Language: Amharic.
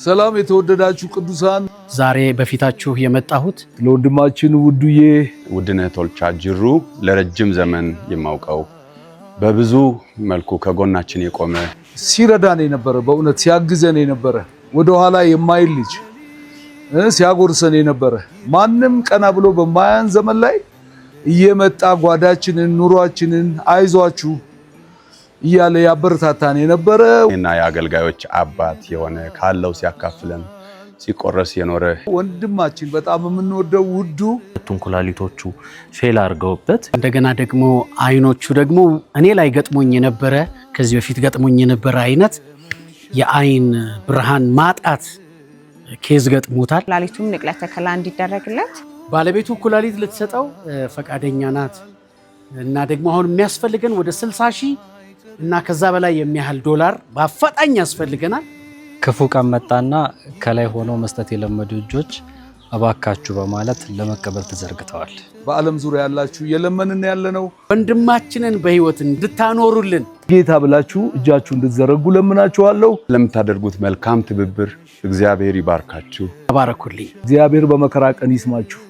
ሰላም የተወደዳችሁ ቅዱሳን፣ ዛሬ በፊታችሁ የመጣሁት ለወንድማችን ውዱዬ ውድነህ ቶልቻ ጅሩ ለረጅም ዘመን የማውቀው፣ በብዙ መልኩ ከጎናችን የቆመ፣ ሲረዳን የነበረ፣ በእውነት ሲያግዘን የነበረ፣ ወደኋላ የማይል ልጅ፣ ሲያጎርሰን የነበረ፣ ማንም ቀና ብሎ በማያን ዘመን ላይ እየመጣ ጓዳችንን፣ ኑሯችንን አይዟችሁ እያለ ያበረታታን የነበረ እና የአገልጋዮች አባት የሆነ፣ ካለው ሲያካፍለን ሲቆረስ የኖረ ወንድማችን፣ በጣም የምንወደው ውዱ ሁለቱን ኩላሊቶቹ fail አድርገውበት እንደገና ደግሞ አይኖቹ ደግሞ እኔ ላይ ገጥሞኝ የነበረ፣ ከዚህ በፊት ገጥሞኝ የነበረ አይነት የአይን ብርሃን ማጣት case ገጥሞታል። ኩላሊቱም ንቅለ ተከላ እንዲደረግለት ባለቤቱ ኩላሊት ልትሰጠው ፈቃደኛ ናት እና ደግሞ አሁን የሚያስፈልገን ወደ 60 ሺህ እና ከዛ በላይ የሚያህል ዶላር በአፋጣኝ ያስፈልገናል። ክፉ ቀን መጣና ከላይ ሆነው መስጠት የለመዱ እጆች እባካችሁ በማለት ለመቀበል ተዘርግተዋል። በዓለም ዙሪያ ያላችሁ እየለመንን ያለነው ወንድማችንን በህይወት እንድታኖሩልን ጌታ ብላችሁ እጃችሁ እንድትዘረጉ ለምናችኋለሁ። ለምታደርጉት መልካም ትብብር እግዚአብሔር ይባርካችሁ። ተባረኩልኝ። እግዚአብሔር በመከራ ቀን ይስማችሁ።